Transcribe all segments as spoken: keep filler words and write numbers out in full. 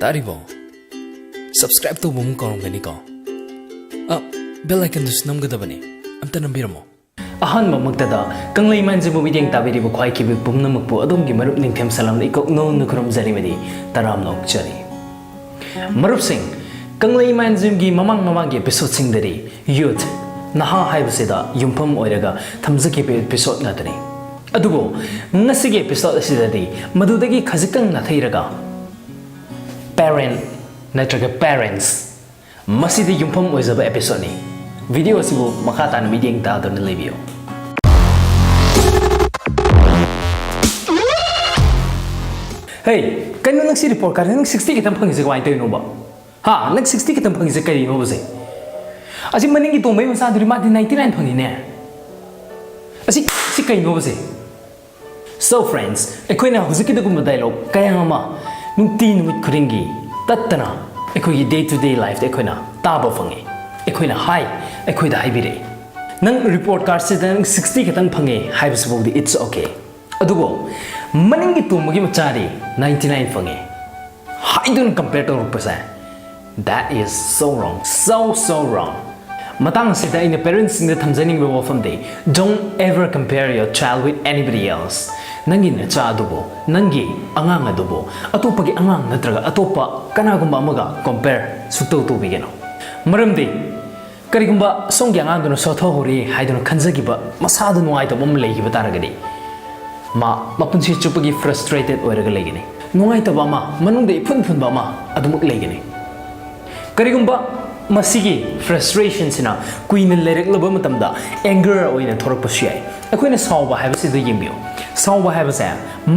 ꯇꯥꯔꯤꯕꯣ? Subscribe ꯇꯧꯕ ꯑꯃꯨꯛ ꯀꯥꯎꯔꯝꯒꯅꯤꯀꯣ? ꯑ, bell icon ꯗꯨꯁꯨ ꯅꯝꯒꯗꯕꯅꯤ꯫ ꯑꯝꯇ ꯅꯝꯕꯤꯔꯝꯃꯣ꯫ ꯑꯍꯥꯟꯕꯃꯛꯇꯗ ꯀꯪꯂꯩ ꯃꯥꯟꯖꯤꯟꯕꯨ ꯃꯤꯠꯌꯦꯡ ꯇꯥꯕꯤꯔꯤꯕ ꯈ꯭ꯋꯥꯏꯈꯤꯕꯤ ꯄꯨꯝꯅꯃꯛꯄꯨ ꯑꯗꯣꯝꯒꯤ ꯃꯔꯨꯞ ꯅꯤꯡꯊꯦꯝ ꯁꯂꯥꯝꯅ ꯏꯀꯣꯛ ꯅꯧꯅ ꯈꯨꯔꯨꯝꯖꯔꯤꯕꯗꯤ ꯇꯔꯥꯝꯅ ꯑꯣꯛꯆꯔꯤ꯫ ꯃꯔꯨꯞꯁꯤꯡ, ꯀꯪꯂꯩ ꯃꯥꯟꯖꯤꯟꯒꯤ ꯃꯃꯥꯡ ꯃꯃꯥꯡꯒꯤ episode ꯁꯤꯡꯗꯗꯤ youth, ꯅꯍꯥ ꯍꯥꯏꯕꯁꯤꯗ ꯌꯨꯝꯐꯝ ꯑꯣꯏꯔꯒ ꯊꯝꯖꯈꯤꯕ episode ꯉꯥꯛꯇꯅꯤ꯫ ꯑꯗꯨꯕꯨ ꯉꯁꯤꯒꯤ episode ꯑꯁꯤꯗꯗꯤ ꯃꯗꯨꯗꯒꯤ ꯈꯖꯤꯛꯇꯪ ꯅꯥꯊꯩꯔꯒ parent ꯅꯠꯇ꯭ꯔꯒ parents, ꯃꯁꯤꯗ ꯌꯨꯝꯐꯝ ꯑꯣꯏꯖꯕ episode ꯅꯤ꯫ Video ꯑꯁꯤꯕꯨ ꯃꯈꯥ ꯇꯥꯅ ꯃꯤꯠꯌꯦꯡ ꯇꯥꯗꯨꯅ ꯂꯩꯕꯤꯌꯨ꯫ Hey, ꯀꯩꯅꯣ ꯅꯪ ꯁꯤ report card ꯅꯪ sixty ꯈꯤꯇꯪ ꯐꯪꯉꯤꯁꯦ ꯀꯃꯥꯏꯅ ꯇꯧꯔꯤꯅꯣꯕ? ꯍꯥ, ꯅꯪ sixty ꯈꯤꯇꯪ ꯐꯪꯉꯤꯁꯦ ꯀꯔꯤꯅꯣꯕꯁꯦ? ꯑꯁꯤ ꯃꯅꯤꯡꯒꯤ ꯇꯣꯝꯕꯩ ꯃꯆꯥꯗꯨꯗꯤ ꯃꯥꯗꯤ ninety nine ꯐꯪꯉꯤꯅꯦ꯫ ꯑꯁꯤ, ꯁꯤ ꯀꯩꯅꯣꯕꯁꯦ? So friends, ꯑꯩꯈꯣꯏꯅ ꯍꯧꯖꯤꯛꯀꯤꯗꯨꯒꯨꯝꯕ dialogue ꯀꯌꯥ ꯑꯃ ꯅꯨꯡꯇꯤ ꯅꯨꯃꯤꯠ ꯈꯨꯗꯤꯡꯒꯤ ꯇꯠꯇꯅ ꯑꯩꯈꯣꯏꯒꯤ day to day life ꯇ ꯑꯩꯈꯣꯏꯅ ꯇꯥꯕ ꯐꯪꯉꯤ꯫ ꯑꯩꯈꯣꯏꯅ ꯍꯥꯏ, ꯑꯩꯈꯣꯏꯗ ꯍꯥꯏꯕꯤꯔꯛꯏ꯫ ꯅꯪ report card ꯁꯤꯗ ꯅꯪ sixty ꯈꯛꯇꯪ ꯐꯪꯉꯦ ꯍꯥꯏꯕꯁꯤꯐꯥꯎꯗꯤ it's okay꯫ ꯑꯗꯨꯕꯨ ꯃꯅꯤꯡꯒꯤ ꯇꯣꯝꯕꯒꯤ ꯃꯆꯥꯗꯤ ninety nine ꯐꯪꯉꯦ ꯍꯥꯏꯗꯨꯅ compare ꯇꯧꯔꯛꯄꯁꯦ, that is so wrong, so, so wrong꯫ ꯃꯇꯥꯡ ꯑꯁꯤꯗ ꯑꯩꯅ parents ꯁꯤꯡꯗ ꯊꯝꯖꯅꯤꯡꯕ ꯋꯥꯐꯝꯗꯤ, don't ever compare your child with anybody else꯫ ꯅꯪꯒꯤ ꯅꯆꯥ ꯑꯗꯨꯕꯨ, ꯅꯪꯒꯤ ꯑꯉꯥꯡ ꯑꯗꯨꯕꯨ ꯑꯇꯣꯞꯄꯒꯤ ꯑꯉꯥꯡ ꯅꯠꯇ꯭ꯔꯒ ꯑꯇꯣꯞꯄ ꯀꯅꯥꯒꯨꯝꯕ ꯑꯃꯒ compare ꯁꯨꯛꯇꯧ ꯇꯧꯕꯤꯒꯅꯨ꯫ ꯃꯔꯝꯗꯤ ꯀꯔꯤꯒꯨꯝꯕ ꯁꯣꯝꯒꯤ ꯑꯉꯥꯡꯗꯨꯅ ꯁꯣꯊꯣꯛꯍꯧꯔꯦ ꯍꯥꯏꯗꯨꯅ ꯈꯟꯖꯈꯤꯕ, ꯃꯁꯥꯗ ꯅꯨꯡꯉꯥꯏꯇꯕ ꯑꯃ ꯂꯩꯈꯤꯕ ꯇꯥꯔꯒꯗꯤ, ꯃꯥ ꯃꯄꯨꯟꯁꯤ ꯆꯨꯞꯄꯒꯤ frustrated ꯑꯣꯏꯔꯒ ꯂꯩꯒꯅꯤ꯫ ꯅꯨꯡꯉꯥꯏꯇꯕ ꯑꯃ, ꯃꯅꯨꯡꯗ ꯏꯐꯨꯟ ꯐꯨꯟꯕ ꯑꯃ ꯑꯗꯨꯃꯛ ꯂꯩꯒꯅꯤ꯫ ꯀꯔꯤꯒꯨꯝꯕ ꯃꯁꯤꯒꯤ frustration ꯁꯤꯅ ꯀꯨꯏꯅ ꯂꯩꯔꯛꯂꯕ ꯃꯇꯝꯗ anger ꯑꯣꯏꯅ ꯊꯣꯔꯛꯄꯁꯨ ꯌꯥꯏ꯫ ꯑꯩꯈꯣꯏꯅ ꯁꯥꯎꯕ ꯍꯥꯏꯕꯁꯤꯗ ꯌꯦꯡꯕꯤꯌꯨ꯫ ꯁꯥꯎꯕ ꯍꯥꯏꯕꯁꯦ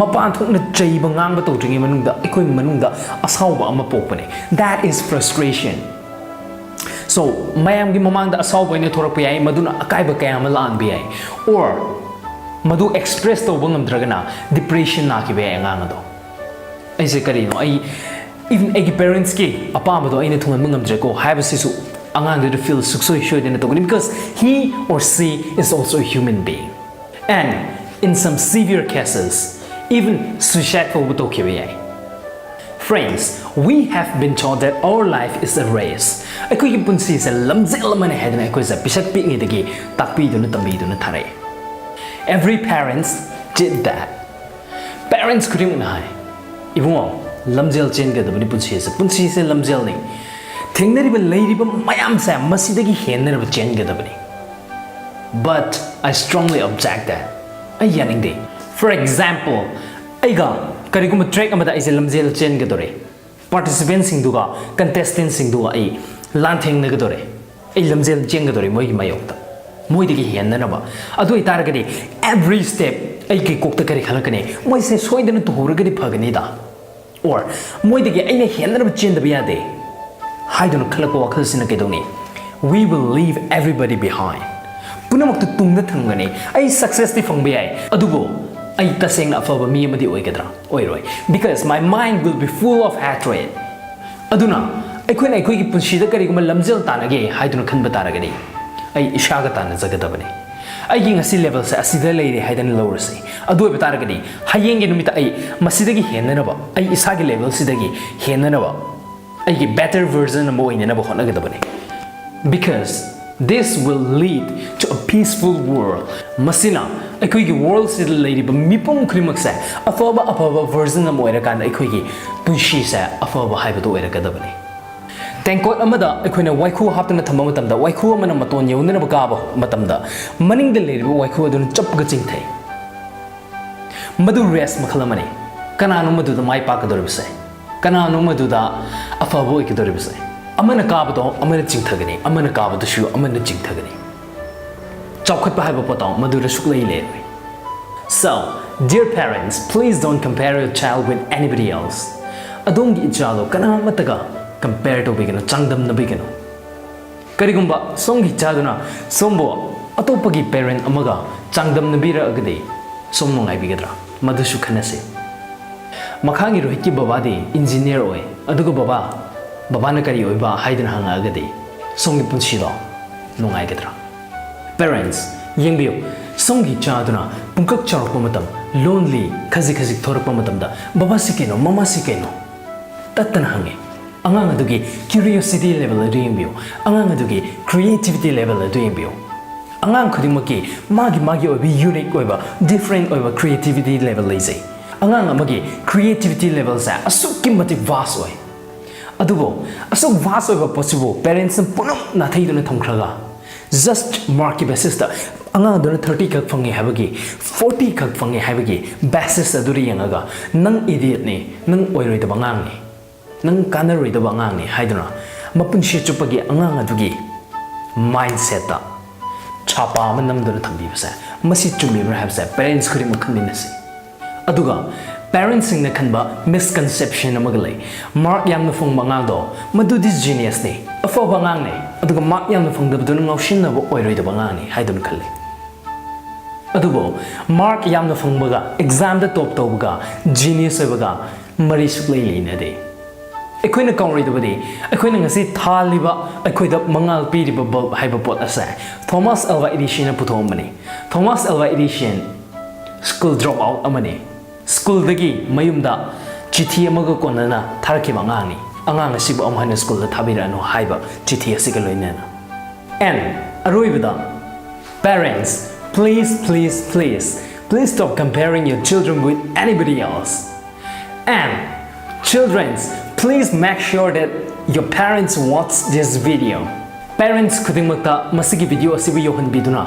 ꯃꯄꯥꯟ ꯊꯣꯛꯅ ꯆꯩꯕ ꯉꯥꯡꯕ ꯇꯧꯗ꯭ꯔꯤꯉꯩ ꯃꯅꯨꯡꯗ ꯑꯩꯈꯣꯏ ꯃꯅꯨꯡꯗ ꯑꯁꯥꯎꯕ ꯑꯃ ꯄꯣꯛꯄꯅꯦ꯫ That is frustration꯫ So, ꯃꯌꯥꯝꯒꯤ ꯃꯃꯥꯡꯗ ꯑꯁꯥꯎꯕ ꯑꯣꯏꯅ ꯊꯣꯔꯛꯄ ꯌꯥꯏ, ꯃꯗꯨꯅ ꯑꯀꯥꯏꯕ ꯀꯌꯥ ꯑꯃ ꯂꯥꯛꯍꯟꯕ ꯌꯥꯏ, or ꯃꯗꯨ express ꯇꯧꯕ ꯉꯝꯗ꯭ꯔꯒꯅ depression ꯅꯥꯈꯤꯕ ꯌꯥꯏ ꯑꯉꯥꯡ ꯑꯗꯣ꯫ ꯑꯩꯁꯦ ꯀꯔꯤꯅꯣ, ꯑꯩ even ꯑꯩꯒꯤ parents ꯀꯤ ꯑꯄꯥꯝꯕꯗꯣ ꯑꯩꯅ ꯊꯨꯡꯍꯟꯕ ꯉꯝꯗ꯭ꯔꯦꯀꯣ ꯍꯥꯏꯕꯁꯤꯁꯨ ꯑꯉꯥꯡꯗꯨꯗ feel ꯁꯨꯡꯁꯣꯏ ꯁꯣꯏꯗꯅ ꯇꯧꯒꯅꯤ, because he or she is also a human being and in some severe cases even suicide ꯐꯥꯎꯕ ꯇꯧꯈꯤꯕ ꯌꯥꯏ꯫ Friends, we have been taught that our life is a race. ꯑꯩꯈꯣꯏꯒꯤ ꯄꯨꯟꯁꯤꯁꯦ ꯂꯝꯖꯦꯜ ꯑꯃꯅꯤ ꯍꯥꯏꯗꯅ ꯑꯩꯈꯣꯏꯁꯦ ꯄꯤꯁꯛ ꯄꯤꯛꯉꯩꯗꯒꯤ ꯇꯥꯛꯄꯤꯗꯨꯅ ꯇꯝꯕꯤꯗꯨꯅ ꯊꯥꯔꯛꯑꯦ. Every parents did that. Parents ꯈꯨꯗꯤꯡꯃꯛꯅ ꯍꯥꯏ, "ꯏꯕꯨꯡꯉꯣ, ꯂꯝꯖꯦꯜ ꯆꯦꯟꯒꯗꯕꯅꯤ ꯄꯨꯟꯁꯤꯁꯦ, ꯄꯨꯟꯁꯤꯁꯦ ꯂꯝꯖꯦꯜꯅꯤ꯫ ꯊꯦꯡꯅꯔꯤꯕ ꯂꯩꯔꯤꯕ ꯃꯌꯥꯝꯁꯦ ꯃꯁꯤꯗꯒꯤ ꯍꯦꯟꯅꯅꯕ ꯆꯦꯟꯒꯗꯕꯅꯤ." But I strongly object that. ꯑꯩ ꯌꯥꯅꯤꯡꯗꯦ. For example, ꯑꯩꯒ ꯀꯔꯤꯒꯨꯝꯕ track ꯑꯃꯗ ꯑꯩꯁꯦ ꯂꯝꯖꯦꯜ ꯆꯦꯟꯒꯗꯧꯔꯦ, participantꯁꯤꯡꯗꯨꯒ, contestantꯁꯤꯡꯗꯨꯒ ꯑꯩ ꯂꯥꯟꯊꯦꯡꯅꯒꯗꯧꯔꯦ, ꯑꯩ ꯂꯝꯖꯦꯜ ꯆꯦꯟꯒꯗꯧꯔꯦ ꯃꯣꯏꯒꯤ ꯃꯥꯌꯣꯛꯇ, ꯃꯣꯏꯗꯒꯤ ꯍꯦꯟꯅꯅꯕ. ꯑꯗꯨ ꯑꯣꯏꯇꯥꯔꯒꯗꯤ every step ꯑꯩꯒꯤ ꯀꯣꯛꯇ ꯀꯔꯤ ꯈꯜꯂꯛꯀꯅꯤ? "ꯃꯣꯏꯁꯦ ꯁꯣꯏꯗꯅ ꯇꯨꯍꯧꯔꯒꯗꯤ ꯐꯒꯅꯤꯗ." Or, "ꯃꯣꯏꯗꯒꯤ ꯑꯩꯅ ꯍꯦꯟꯅꯅꯕ ꯆꯦꯟꯗꯕ ꯌꯥꯗꯦ" ꯍꯥꯏꯗꯨꯅ ꯈꯜꯂꯛꯄ ꯋꯥꯈꯜꯁꯤꯅ ꯀꯩꯗꯧꯅꯤ? We will leave everybody behind. ꯄꯨꯝꯅꯃꯛꯇꯨ ꯇꯨꯡꯗ ꯊꯝꯒꯅꯤ. ꯑꯩ successꯇꯤ ꯐꯪꯕ ꯌꯥꯏ, ꯑꯗꯨꯕꯨ ꯑꯩ ꯇꯁꯦꯡꯅ ꯑꯐꯕ ꯃꯤ ꯑꯃꯗꯤ ꯑꯣꯏꯒꯗ꯭ꯔꯥ? ꯑꯣꯏꯔꯣꯏ. Because my mind will be full of hatred. ꯑꯗꯨꯅ ꯑꯩꯈꯣꯏꯅ ꯑꯩꯈꯣꯏꯒꯤ ꯄꯨꯟꯁꯤꯗ ꯀꯔꯤꯒꯨꯝꯕ ꯂꯝꯖꯦꯜ ꯇꯥꯟꯅꯒꯦ ꯍꯥꯏꯗꯨꯅ ꯈꯟꯕ ꯇꯥꯔꯒꯗꯤ, ꯑꯩ ꯏꯁꯥꯒ ꯇꯥꯟꯅꯖꯒꯗꯕꯅꯤ. ꯑꯩꯒꯤ ꯉꯁꯤ levelꯁꯦ ꯑꯁꯤꯗ ꯂꯩꯔꯦ ꯍꯥꯏꯗꯅ ꯂꯧꯔꯁꯤ. ꯑꯗꯨ ꯑꯣꯏꯕ ꯇꯥꯔꯒꯗꯤ ꯍꯌꯦꯡꯒꯤ ꯅꯨꯃꯤꯠꯇ ꯑꯩ ꯃꯁꯤꯗꯒꯤ ꯍꯦꯟꯅꯅꯕ, ꯑꯩ ꯏꯁꯥꯒꯤ levelꯁꯤꯗꯒꯤ ꯍꯦꯟꯅꯅꯕ, ꯑꯩꯒꯤ better version ꯑꯃ ꯑꯣꯏꯅꯅꯕ ꯍꯣꯠꯅꯒꯗꯕꯅꯤ. Because this will lead to a peaceful world. ꯃꯁꯤꯅ ꯑꯩꯈꯣꯏꯒꯤ worldꯁꯤꯗ ꯂꯩꯔꯤꯕ ꯃꯤꯄꯨꯝ ꯈꯨꯗꯤꯡꯃꯛꯁꯦ ꯑꯐꯕ ꯑꯐꯕ version ꯑꯃ ꯑꯣꯏꯔꯀꯥꯟꯗ ꯑꯩꯈꯣꯏꯒꯤ ꯄꯨꯟꯁꯤꯁꯦ ꯑꯐꯕ ꯍꯥꯏꯕꯗꯨ ꯑꯣꯏꯔꯛꯀꯗꯕꯅꯤ. ꯇꯦꯡꯀꯣꯠ ꯑꯃꯗ ꯑꯩꯈꯣꯏꯅ ꯋꯥꯏꯈꯨ ꯍꯥꯞꯇꯨꯅ ꯊꯝꯕ ꯃꯇꯝꯗ, ꯋꯥꯏꯈꯨ ꯑꯃꯅ ꯃꯇꯣꯟ ꯌꯧꯅꯅꯕ ꯀꯥꯕ ꯃꯇꯝꯗ, ꯃꯅꯤꯡꯗ ꯂꯩꯔꯤꯕ ꯋꯥꯏꯈꯨ ꯑꯗꯨꯅ ꯆꯞꯄꯒ ꯆꯤꯡꯊꯩ. ꯃꯗꯨ race ꯃꯈꯜ ꯑꯃꯅꯤ. ꯀꯅꯥꯅꯣ ꯃꯗꯨꯗ ꯃꯥꯏ ꯄꯥꯛꯀꯗꯧꯔꯤꯕꯁꯦ? ꯀꯅꯥꯅꯣ ꯃꯗꯨꯗ ꯑꯐꯕ ꯑꯣꯏꯒꯗꯧꯔꯤꯕꯁꯦ? ꯑꯃꯅ ꯀꯥꯕꯗꯣ ꯑꯃꯅ ꯆꯤꯡꯊꯒꯅꯤ, ꯑꯃꯅ ꯀꯥꯕꯗꯨꯁꯨ ꯑꯃꯅ ꯆꯤꯡꯊꯒꯅꯤ. ꯆꯥꯎꯈꯠꯄ ꯍꯥꯏꯕ ꯄꯣꯠꯇꯣ ꯃꯗꯨꯗ ꯁꯨꯛꯂꯩ ꯂꯩꯔꯣꯏ. So, dear parents, please don't compare your child with anybody else. ꯑꯗꯣꯝꯒꯤ ꯏꯆꯥꯗꯣ ꯀꯅꯥ ꯑꯃꯠꯇꯒ compare ꯇꯧꯕꯤꯒꯅꯨ, ꯆꯥꯡꯗꯝꯅꯕꯤꯒꯅꯨ. ꯀꯔꯤꯒꯨꯝꯕ ꯁꯣꯝꯒꯤ ꯏꯆꯥꯗꯨꯅ ꯁꯣꯝꯕꯨ ꯑꯇꯣꯞꯄꯒꯤ parent ꯑꯃꯒ ꯆꯥꯡꯗꯝꯅꯕꯤꯔꯛꯑꯒꯗꯤ ꯁꯣꯝ ꯅꯨꯡꯉꯥꯏꯕꯤꯒꯗ꯭ꯔꯥ? ꯃꯗꯨꯁꯨ ꯈꯟꯅꯁꯤ. ꯃꯈꯥꯒꯤ ꯔꯣꯍꯤꯠꯀꯤ ꯕꯕꯥꯗꯤ engineer ꯑꯣꯏ, ꯑꯗꯨꯒ ꯕꯕꯥ, ꯕꯕꯥꯅ ꯀꯔꯤ ꯑꯣꯏꯕ ꯍꯥꯏꯗꯨꯅ ꯍꯪꯉꯛꯑꯒꯗꯤ ꯁꯣꯝꯒꯤ ꯄꯨꯟꯁꯤꯗꯣ ꯅꯨꯡꯉꯥꯏꯒꯗ꯭ꯔꯥ? Parents, ꯌꯦꯡꯕꯤꯌꯨ, ꯁꯣꯝꯒꯤ ꯏꯆꯥꯗꯨꯅ ꯄꯨꯡꯀꯛ ꯆꯥꯎꯔꯛꯄ ꯃꯇꯝ, lonely, ꯈꯖꯤꯛ ꯈꯖꯤꯛ ꯊꯣꯔꯛꯄ ꯃꯇꯝꯗ, "ꯕꯕꯥꯁꯤ ꯀꯩꯅꯣ? ꯃꯃꯥꯁꯤ ꯀꯩꯅꯣ?" ꯇꯠꯇꯅ ꯍꯪꯉꯤ꯫ ꯑꯉꯥꯡ ꯑꯗꯨꯒꯤ curiosity level ꯑꯗꯨ ꯌꯦꯡꯕꯤꯌꯨ꯫ ꯑꯉꯥꯡ ꯑꯗꯨꯒꯤ creativity level ꯑꯗꯨ ꯌꯦꯡꯕꯤꯌꯨ꯫ ꯑꯉꯥꯡ ꯈꯨꯗꯤꯡꯃꯛꯀꯤ ꯃꯥꯒꯤ ꯃꯥꯒꯤ ꯑꯣꯏꯕ unique ꯑꯣꯏꯕ, different ꯑꯣꯏꯕ creativity level ꯂꯩꯖꯩ꯫ ꯑꯉꯥꯡ ꯑꯃꯒꯤ creativity levelꯁꯦ ꯑꯁꯨꯛꯀꯤ ꯃꯇꯤꯛ vast ꯑꯣꯏ꯫ ꯑꯗꯨꯕꯨ ꯑꯁꯨꯛ vast ꯑꯣꯏꯕ ꯄꯣꯠꯁꯤꯕꯨ parentsꯅ ꯄꯨꯝꯅꯃꯛ ꯅꯥꯊꯩꯗꯨꯅ ꯊꯝꯈ꯭ꯔꯒ, just markꯀꯤ basisꯇ ꯑꯉꯥꯡ ꯑꯗꯨꯅ thirty ꯈꯛ ꯐꯪꯉꯦ ꯍꯥꯏꯕꯒꯤ, forty ꯈꯛ ꯐꯪꯉꯦ ꯍꯥꯏꯕꯒꯤ basis ꯑꯗꯨꯗ ꯌꯦꯡꯉꯒ, "ꯅꯪ idiotꯅꯤ, ꯅꯪ ꯑꯣꯏꯔꯣꯏꯗꯕ ꯑꯉꯥꯡꯅꯤ, ꯅꯪ ꯀꯥꯟꯅꯔꯣꯏꯗꯕ ꯑꯉꯥꯡꯅꯤ" ꯍꯥꯏꯗꯨꯅ ꯃꯄꯨꯟꯁꯤ ꯆꯨꯞꯄꯒꯤ ꯑꯉꯥꯡ ꯑꯗꯨꯒꯤ mindsetꯇ ꯆꯥꯄꯥ ꯑꯃ ꯅꯝꯗꯨꯅ ꯊꯝꯕꯤꯕꯁꯦ, ꯃꯁꯤ ꯆꯨꯝꯃꯤꯕ꯭ꯔꯥ ꯍꯥꯏꯕꯁꯦ parents ꯈꯨꯗꯤꯡꯃꯛ ꯈꯟꯃꯤꯟꯅꯁꯤ꯫ ꯑꯗꯨꯒ parentsꯁꯤꯡꯅ ꯈꯟꯕ misconception ꯑꯃꯒ ꯂꯩ꯫ Mark ꯌꯥꯝꯅ ꯐꯪꯕ ꯑꯉꯥꯡꯗꯣ ꯃꯗꯨꯗꯤ geniusꯅꯤ, ꯑꯐꯕ ꯑꯉꯥꯡꯅꯤ, ꯑꯗꯨꯒ mark ꯌꯥꯝꯅ ꯐꯪꯗꯕꯗꯨꯅ ꯉꯥꯎꯁꯤꯟꯅꯕ ꯑꯣꯏꯔꯣꯏꯗꯕ ꯑꯉꯥꯡꯅꯤ ꯍꯥꯏꯗꯨꯅ ꯈꯜꯂꯤ꯫ ꯑꯗꯨꯕꯨ mark ꯌꯥꯝꯅ ꯐꯪꯕꯒ, examꯗ top ꯇꯧꯕꯒ, genius ꯑꯣꯏꯕꯒ ꯃꯔꯤ ꯁꯨꯛꯂꯩ ꯂꯩꯅꯗꯦ꯫ ꯑꯩꯈꯣꯏꯅ ꯀꯥꯎꯔꯣꯏꯗꯕꯗꯤ, ꯑꯩꯈꯣꯏꯅ ꯉꯁꯤ ꯊꯥꯜꯂꯤꯕ, ꯑꯩꯈꯣꯏꯗ ꯃꯉꯥꯜ ꯄꯤꯔꯤꯕ bulb ꯍꯥꯏꯕ ꯄꯣꯠ ꯑꯁꯦ Thomas Alva Edisonꯅ ꯄꯨꯊꯣꯛꯑꯝꯕꯅꯤ꯫ Thomas Alva Edison school dropout ꯑꯃꯅꯤ꯫ Schoolꯗꯒꯤ ꯃꯌꯨꯝꯗ ꯆꯤꯊꯤ ꯑꯃꯒ ꯀꯣꯟꯅꯅ ꯊꯥꯔꯛꯈꯤꯕ ꯑꯉꯥꯡꯅꯤ꯫ ꯑꯉꯥꯡ ꯑꯁꯤꯕꯨ ꯑꯃꯨꯛ ꯍꯟꯅ schoolꯗ ꯊꯥꯕꯤꯔꯛꯑꯅꯨ ꯍꯥꯏꯕ ꯆꯤꯊꯤ ꯑꯁꯤꯒ ꯂꯣꯏꯅꯅ꯫ And ꯑꯔꯣꯏꯕꯗ, parents, please, please, please, please stop comparing your children with anybody else. And children, please make sure that your parents watch this video. Parents ꯈꯨꯗꯤꯡꯃꯛꯇ ꯃꯁꯤꯒꯤ video ꯑꯁꯤꯕꯨ ꯌꯧꯍꯟꯕꯤꯗꯨꯅ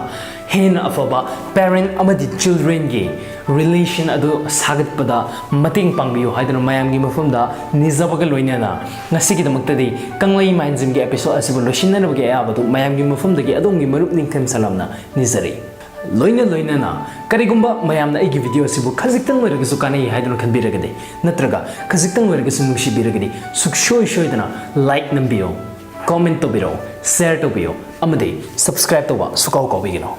ꯍꯦꯟꯅ ꯑꯐꯕ parent ꯑꯃꯗꯤ childrenꯒꯤ relation ꯑꯗꯨ ꯁꯥꯒꯠꯄꯗ ꯃꯇꯦꯡ ꯄꯥꯡꯕꯤꯌꯨ ꯍꯥꯏꯗꯨꯅ ꯃꯌꯥꯝꯒꯤ ꯃꯐꯝꯗ ꯅꯤꯖꯕꯒ ꯂꯣꯏꯅꯅ, ꯉꯁꯤꯒꯤꯗꯃꯛꯇꯗꯤ ꯀꯪꯂꯩ ꯃꯥꯏꯟꯖꯤꯝꯒꯤ episode ꯑꯁꯤꯕꯨ ꯂꯣꯏꯁꯤꯟꯅꯅꯕꯒꯤ ꯑꯌꯥꯕꯗꯨ ꯃꯌꯥꯝꯒꯤ ꯃꯐꯝꯗꯒꯤ ꯑꯗꯣꯝꯒꯤ ꯃꯔꯨꯞ ꯅꯤꯡꯊꯦꯝ ꯁꯂꯥꯝꯅ ꯅꯤꯖꯔꯤ꯫ ꯂꯣꯏꯅ ꯂꯣꯏꯅꯅ, ꯀꯔꯤꯒꯨꯝꯕ ꯃꯌꯥꯝꯅ ꯑꯩꯒꯤ video ꯑꯁꯤꯕꯨ ꯈꯖꯤꯛꯇꯪ ꯑꯣꯏꯔꯒꯁꯨ ꯀꯥꯟꯅꯩ ꯍꯥꯏꯗꯨꯅ ꯈꯟꯕꯤꯔꯒꯗꯤ, ꯅꯠꯇ꯭ꯔꯒ ꯈꯖꯤꯛꯇꯪ ꯑꯣꯏꯔꯒꯁꯨ ꯅꯨꯡꯁꯤꯕꯤꯔꯒꯗꯤ, ꯁꯨꯛꯁꯣꯏ ꯁꯣꯏꯗꯅ like ꯅꯝꯕꯤꯌꯨ, comment ꯇꯧꯕꯤꯔꯛꯎ, share ꯇꯧꯕꯤꯌꯨ, ꯑꯃꯗꯤ subscribe ꯇꯧꯕ ꯁꯨꯀꯥꯎ ꯀꯥꯎꯕꯤꯒꯅꯨ꯫